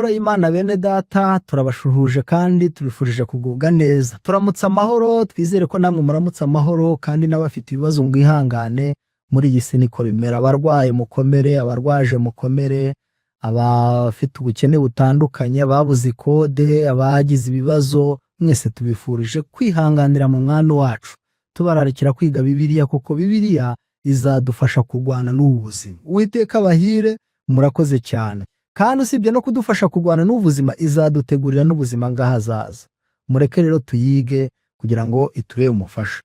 Amahoro y'Imana bene data, turabashuhuje kandi tubifurije kugubwa neza. Turamutse amahoro, twizere ko namwe muramutse amahoro, kandi n'abafite ibibazo mwihangane, muri iyi si niko bimera. Abarwaye mukomere, abarwaje mukomere, abafite ubukene butandukanye, ababuze ikode, abagize ibibazo, mwese tubifurije kwihanganira mu Mwami wacu. Tubararikira kwiga Bibiliya, kuko Bibiliya izadufasha kurwana n'ubu buzima. Uwiteka abahire, murakoze cyane. Kandi usibye no kudufasha kurwana n'ubuzima, izadutegurira n'ubuzima bw'ahazaza. Mureke rero tuyige kugira ngo itubere umufasha.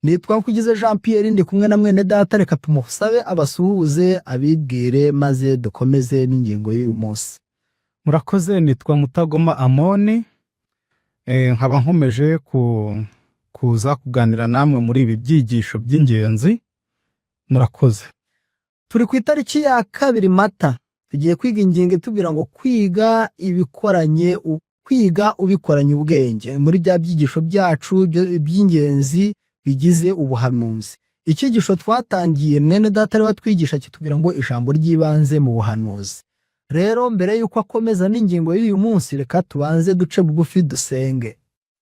Nitwa Nkugize Jean Pierre, ndi kumwe na mwene data. Reka tumusabe abasuhuze, abibwire, maze dukomeze n'ingingo y'uyu munsi. Murakoze, nitwa Mutagoma Amoni, nkaba nkomeje kuza kuganira namwe muri ibi byigisho by'ingenzi. Murakoze. Turi ku itariki ya 2 Mata, tugiye kwiga ingingo itubwira ngo kwiga ibikoranye, kwiga ubikoranye ubwenge, muri bya byigisho byacu by'ingenzi bigize ubuhanuzi. Icyigisho twatangiye, mwene data ariwe atwigisha, kitubwira ngo ijambo ry'ibanze mu buhanuzi. Rero mbere y'uko akomeza n'ingingo y'uyu munsi, reka tubanze duce bugufi dusenge.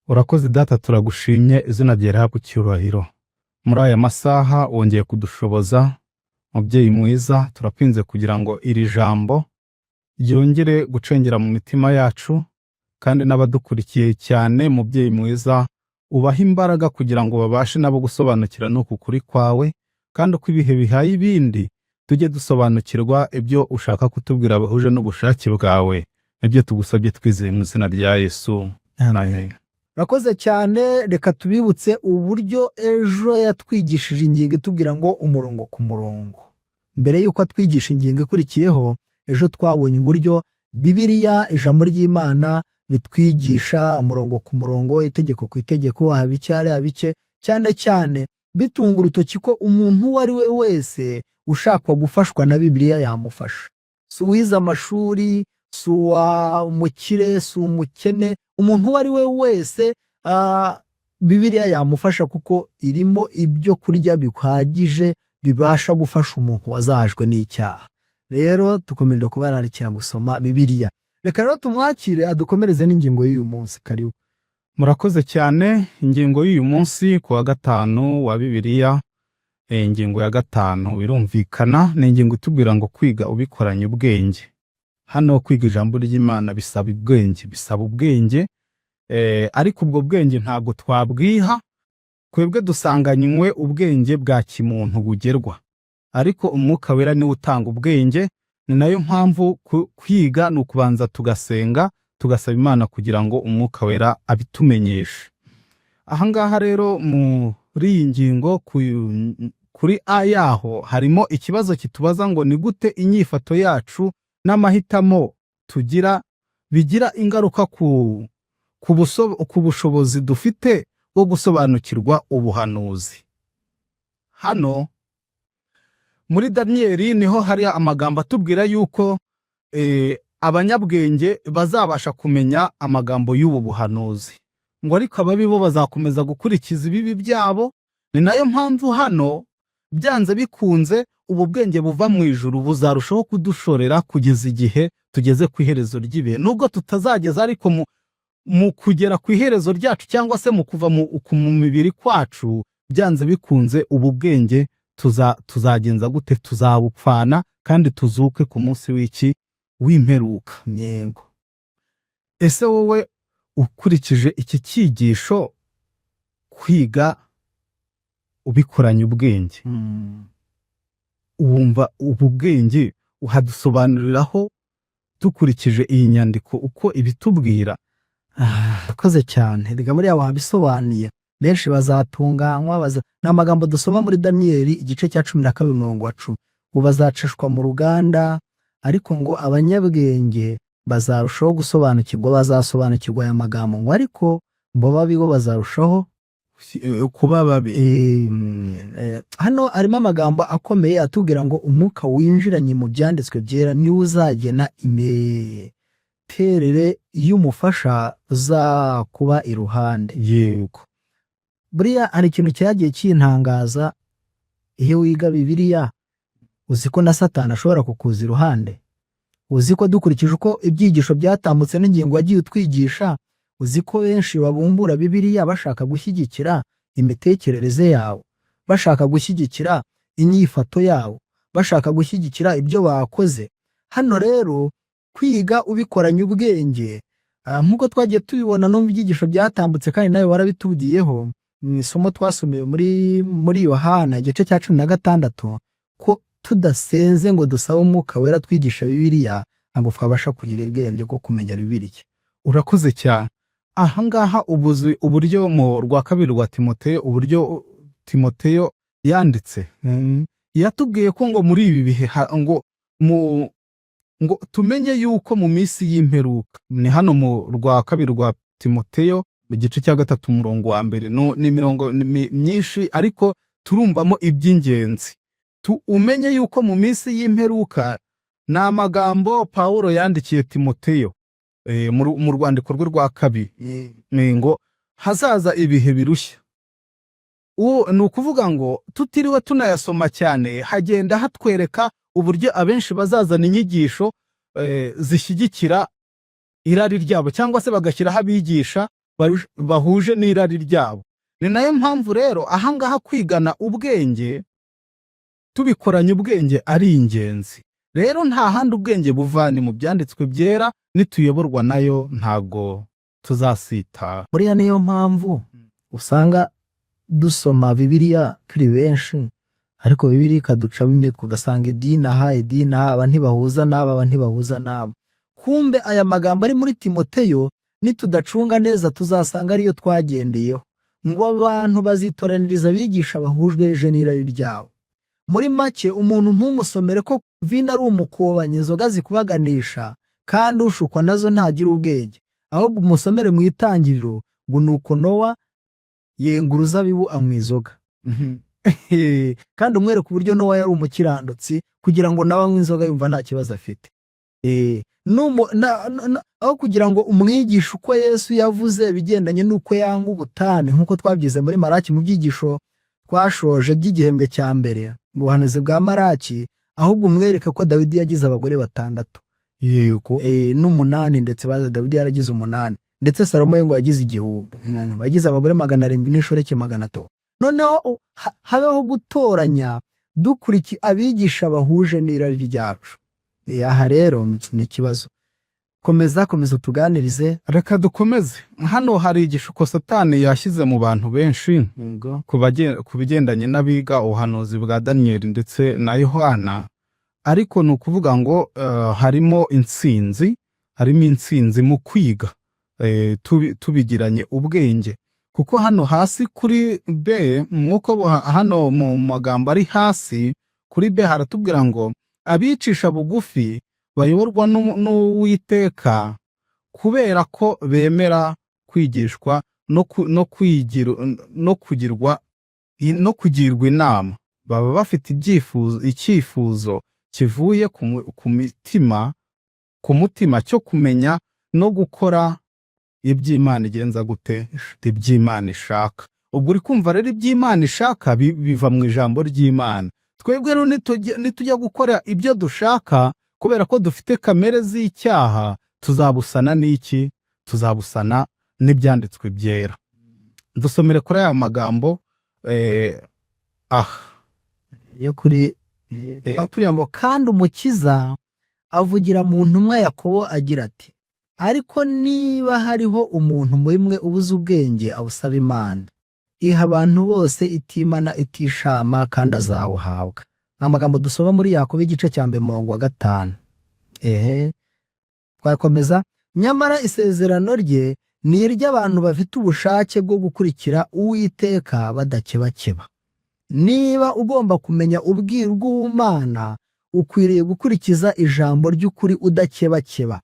Urakoze Data, turagushimye, izina ryawe rihabwe icyubahiro. Muri aya masaha wongeye kudushoboza, mubyeyi mwiza, turakwinze kugira ngo iri jambo ryongere gucengera mu mitima yacu, kandi n'abadukurikiye cyane, mubyeyi mwiza, ubahe imbaraga kugira ngo babashe nabo gusobanukira n'uku kuri kwawe, kandi uko ibihe bihaye ibindi tujye dusobanukirwa ibyo ushaka kutubwira bahuje n'ubushake bwawe. Nibyo tugusabye twizeye mu izina rya Yesu. Amen. Urakoze cyane. Reka tubibutse uburyo ejo yatwigishije ingingo itubwira ngo umurongo ku murongo. Mbere y'uko atwigisha ingingo ikurikiyeho, ejo twabonye uburyo Bibiliya, ijambo ry'Imana, bitwigisha umurongo ku murongo, itegeko ku itegeko, haba icyari haba icye, cyane cyane bitunga urutoki ko umuntu uwo ari we wese ushaka gufashwa na Bibiliya yamufasha. Si uwize amashuri, si uwa umukire, si umukene, umuntu uwo ari we wese Bibiliya yamufasha, kuko irimo ibyo kurya bihagije bibasha gufasha umuntu wazahajwe n'icyaha. Rero dukomeje kubararikira gusoma Bibiliya. Reka rero tumwakire adukomereze n'ingingo y'uyu munsi. Karibu. Murakoze cyane. Ingingo y'uyu munsi ku wa gatanu wa Bibiliya, ingingo ya gatanu birumvikana ni ingingo itubwira ngo kwiga ubikoranye ubwenge. Hano kwiga ijambo ry'Imana bisaba ubwenge, bisaba ubwenge, ariko ubwo bwenge ntabwo twabwiha twebwe, dusanganywe ubwenge bwa kimuntu bugerwa, ariko Umwuka Wera niwe utanga ubwenge. Ni nayo mpamvu kwiga ni ukubanza tugasenga, tugasaba Imana kugira ngo Umwuka Wera abitumenyeshe. Ahangaha rero muri iyi ngingo kuri a yaho harimo ikibazo kitubaza ngo ni gute inyifato yacu n'amahitamo tugira bigira ingaruka ku bushobozi dufite bwo gusobanukirwa ubuhanuzi. Hano muri Daniyeli niho hari amagambo atubwira yuko abanyabwenge bazabasha kumenya amagambo y'ubu buhanuzi, ngo ariko ababi bo bazakomeza gukurikiza ibibi byabo. Ni nayo mpamvu hano byanze bikunze ubu bwenge buva mu ijuru buzarushaho kudushorera kugeza igihe tugeze ku iherezo ry'ibihe, nubwo tutazageza, ariko mu kugera ku iherezo ryacu cyangwa se mu kuva mu mibiri kwacu, byanze bikunze ubu bwenge tuzagenza gute? Tuzabupfana kandi tuzuke ku munsi w'iki? W'imperuka. Yego. Ese wowe ukurikije iki cyigisho, kwiga ubikoranye ubwenge, wumva ubu bwenge uhadusobanuriraho dukurikije iyi nyandiko uko ibitubwira? Urakoze cyane. Reka buriya wabisobanuye, benshi bazatunganywa ni amagambo dusoma muri Daniyeli igice cya 12 umurongo wa 10, ngo bazacishwa mu ruganda, ariko ngo abanyabwenge bazarushaho gusobanukirwa, bazasobanukirwa aya magambo, ngo ariko ngo babi bo bazarushaho kuba babi. Hano harimo amagambo akomeye atubwira ngo umwuka winjiranye mu byanditswe byera niwo uzagena imiterere y'umufasha uzakuba iruhande. Buriya hari ikintu cyagiye kintangaza iyo wiga Bibiliya: uzi ko na Satani ashobora kukuza iruhande? Uzi ko dukurikije uko ibyigisho byatambutse n'ingingo wagiye utwigisha, uzi ko benshi babumbura Bibiliya bashaka gushyigikira imitekerereze yabo, bashaka gushyigikira inyifato yabo, bashaka gushyigikira ibyo bakoze. Hano rero kwiga ubikoranye ubwenge, nk'uko twagiye tubibona no mu byigisho byatambutse, kandi nawe warabitubwiyeho mu isomo twasomeye muri Yohana igice cya 16, ko tudasenze ngo dusabe Umwuka Wera twigisha Bibiliya, ntabwo twabasha kugira ubwenge bwo kumenya Bibiliya. Urakoze cyane. Ahangaha ubuzi uburyo mu rwa kabiri rwa Timoteyo, uburyo Timoteyo yanditse, yatubwiye ko ngo muri ibi bihe ngo tumenye yuko mu minsi y'imperuka, ni hano mu rwa kabiri rwa Timoteyo mu gice cya 3 umurongo wa mbere, ni imirongo myinshi ariko turumvamo iby'ingenzi. Umenye yuko mu minsi y'imperuka, ni amagambo Pawulo yandikiye Timoteyo mu rwandiko rwe rwa kabiri, ni ngo hazaza ibihe birushya. Ni ukuvuga ngo tutiriwe tunayasoma cyane, hagenda hatwereka uburyo abenshi bazazana inyigisho zishyigikira irari ryabo, cyangwa se bagashyiraho abigisha bahuje n'irari ryabo. Ni nayo mpamvu rero ahangaha kwigana ubwenge, tubikoranye ubwenge, ari ingenzi. Rero nta handi ubwenge buva, ni mu byanditswe byera. Nituyoborwa nayo ntabwo tuzasitara. Buriya niyo mpamvu usanga dusoma Bibiliya turi benshi, ariko Bibiliya ikaducamo imitwe, ugasanga idini aha, idini aha, aba ntibahuza n'aba, aba ntibahuza n'aba. Kumbe aya magambo ari muri Timoteyo, nitudacunga neza tuzasanga ariyo twagendeyeho, ngo abantu bazitoraniriza abigisha bahujwe ejo n'irari ryabo. Muri make, umuntu ntumusomere ko vino ari umukobanyi, inzoga zikubaganisha, kandi ushukwa nazo ntagira ubwenge, ahubwo umusomere mu Itangiriro ngo nuko Nowa yenga uruzabibu anywa inzoga, kandi umwereke uburyo Nowa yari umukiranutsi, kugira ngo nawe anywe inzoga yumva nta kibazo afite. Aho kugira ngo umwigishe uko Yesu yavuze ibigendanye n'uko yanga ubutane, nk'uko twabyize muri Maraki mu byigisho twashoje by'igihembwe cya mbere mu buhanuzi bwa Maraki, ahubwo umwereke ko Dawidi yagize abagore batandatu. N'umunani, ndetse baza Dawidi yaragize umunani, ndetse Salomo we ngo yagize 1000, yagize abagore 700 n'inshoreke 300. Noneho habeho gutoranya dukurikiye abigisha bahuje n'irari ryacu. Aha rero ni ikibazo. Komeza, komeza utuganirize. Reka dukomeze. Hano hari igishuko Satani yashyize mu bantu benshi ku bigendanye n'abiga ubuhanuzi bwa Daniyeli ndetse na Yohana, ariko ni ukuvuga ngo harimo intsinzi, harimo intsinzi mu kwiga tubigiranye ubwenge, kuko hano hasi kuri B, nk'uko hano mu magambo ari hasi kuri B haratubwira ngo abicisha bugufi bayoborwa n'Uwiteka kubera ko bemera kwigishwa no kugirwa inama, baba bafite icyifuzo kivuye ku mutima cyo kumenya no gukora iby'Imana igenza gute, iby'Imana ishaka. Ubwo uri kumva rero, iby'Imana ishaka biva mu ijambo ry'Imana. Twebwe rero nitujya gukora ibyo dushaka, kubera ko dufite kamere z'icyaha, tuzabusana n'iki? Tuzabusana n'ibyanditswe byera. Dusomere kuri aya magambo aha. Yo kuri turiya ngo: "Kandi Umukiza avugira mu ntumwa Yakobo agira ati: 'Ariko niba hariho umuntu muri mwe ubuze ubwenge, abusaba Imana, iha abantu bose itimana itishama, kandi azawuhabwa.'" Ni amagambo dusoma muri Yakobo igice cya 1 umurongo wa 5. Ehe, twakomeza. "Nyamara isezerano rye ni iry'abantu bafite ubushake bwo gukurikira Uwiteka badakebakeba." Niba ugomba kumenya ubwiru bw'Ubumana, ukwiriye gukurikiza ijambo ry'ukuri udakebakeba,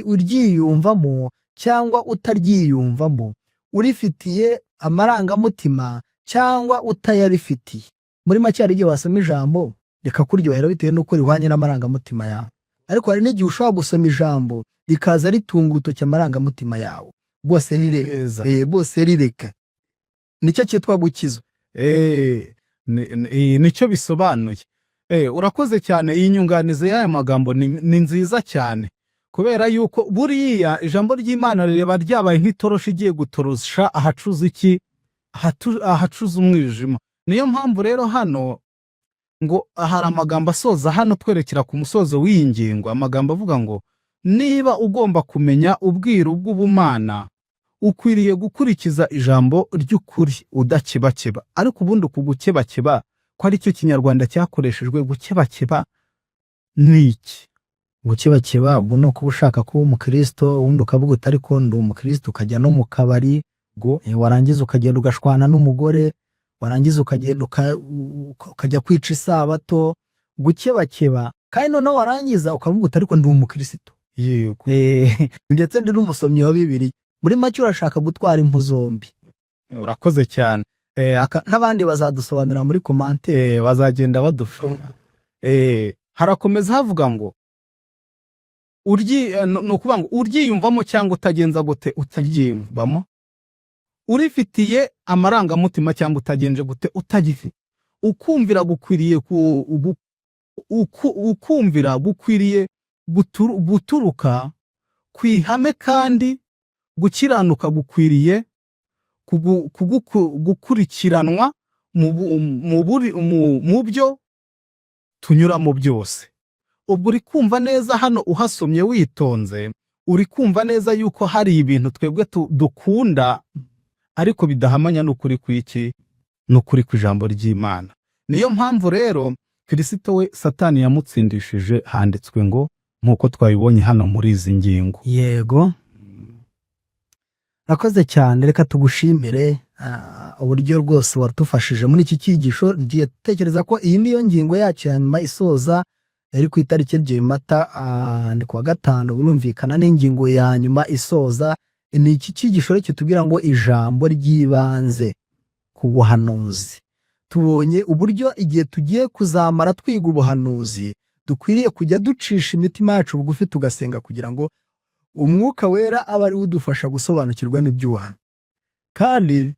uryiyumvamo cyangwa utaryiyumvamo, urifitiye amarangamutima cyangwa utayarifitiye. Muri make, hari igihe wasoma ijambo rikakuryohera bitewe n'uko rihwanye n'amarangamutima yawe, ariko hari n'igihe ushobora gusoma ijambo rikaza ritunga urutoki amarangamutima yawe rwose rireka. Neza. Bose rireka. Nicyo cyitwa gukizwa. Nicyo bisobanuye. Urakoze cyane. Iyi nyunganizi y'aya magambo ni nziza cyane, kubera yuko buriya ijambo ry'Imana riba ryabaye nk'itoroshi igiye gutorosha ahacuze iki? Ahacuze umwijima. Niyo mpamvu rero hano ngo hari amagambo asoza hano twerekera ku musozo w'iyi ngingo, amagambo avuga ngo niba ugomba kumenya ubwiru bw'ubumana, ukwiriye gukurikiza ijambo ry'ukuri udakebakeba. Ariko ubundi uku gukebakeba, ko ari cyo Kinyarwanda cyakoreshejwe, gukebakeba ni iki? Gukebakeba ubwo ni ukuba ushaka kuba umukristo, ubundi ukavuga uti ariko ndi umukristo, ukajya no mu kabari, warangiza ukagenda ugashwana n'umugore, warangiza ukagenda ukajya kwica isabato. Gukebakeba kandi noneho warangiza ukavuga uti ariko ndi umukristo. Ndetse ndi n'umusomyi wa Bibiliya. Muri make urashaka gutwara impu zombi. Urakoze cyane. N'abandi bazadusobanurira muri commentaire. Bazagenda badufasha. Harakomeza havuga ngo ni ukuvuga ngo uryiyumvamo cyangwa utagenza gute, utaryiyumvamo, urifitiye amarangamutima cyangwa utagenje gute, utagifite, ukumvira gukwiriye guturuka ku ihame, kandi gukiranuka gukwiriye gukurikiranwa mu byo tunyuramo byose. Ubwo uri kumva neza hano, uhasomye witonze, uri kumva neza yuko hari ibintu twebwe dukunda ariko bidahamanya n'ukuri kw'iki? N'ukuri kw'ijambo ry'Imana. Niyo mpamvu rero Kirisito we Satani yamutsindishije, handitswe ngo nk'uko twabibonye hano muri izi ngingo. Yego, urakoze cyane. Reka tugushimire uburyo rwose watufashije muri iki cyigisho. Ngiye gutekereza ko iyi niyo ngingo yacu ya nyuma isoza, yari ku itariki 2 Mata, ni kuwa gatanu. Birumvikana n'ingingo ya nyuma isoza ni iki cyigisho rero kitubwira ngo ijambo ry'ibanze ku buhanuzi. Tubonye uburyo igihe tugiye kuzamara twiga ubuhanuzi dukwiriye kujya ducisha imitima yacu bugufi, tugasenga kugira ngo Umwuka Wera abe ari we udufasha gusobanukirwa n'iby'ubuhanuzi, kandi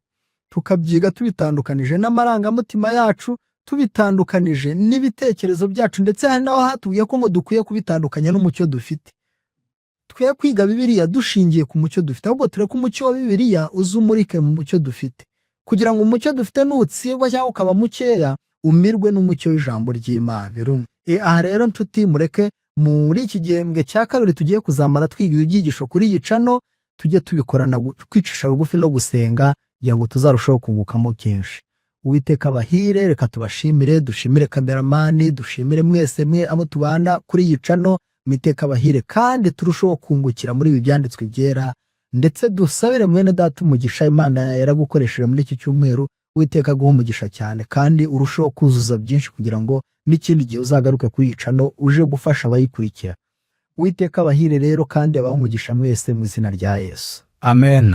tukabyiga tubitandukanije n'amarangamutima yacu, tubitandukanije n'ibitekerezo byacu, ndetse hari n'aho hatubwiye ko ngo dukwiye kubitandukanya n'umucyo dufite. Twe kwiga Bibiliya dushingiye ku mucyo dufite, ahubwo tureke umucyo wa Bibiliya uze umurike mu mucyo dufite, kugira ngo umucyo dufite nutsibwa cyangwa ukaba mukeya, umirwe n'umucyo w'ijambo ry'Imana. Aha rero nshuti, mureke muri iki gihembwe cya kabiri tugiye kuzamara twiga ibyigisho kuri iyi channel, tujye tubikorana kwicisha bugufi no gusenga, kugira ngo tuzarusheho kungukamo byinshi. Uwiteka abahire. Reka tubashimire, dushimire cameraman, dushimire mwese mwe abo tubana kuri iyi channel. Uwiteka abahire, kandi turusheho kungukira muri ibi byanditswe byera, ndetse dusabire mwene data umugisha. Imana yaragukoresheje muri iki cyumweru. Uwiteka aguhe umugisha cyane, kandi urusheho kuzuza byinshi kugira ngo n'ikindi gihe uzagaruke kuri iyi channel uje gufasha abayikurikira. Uwiteka abahire rero, kandi abahe umugisha mwese mu izina rya Yesu. Amen.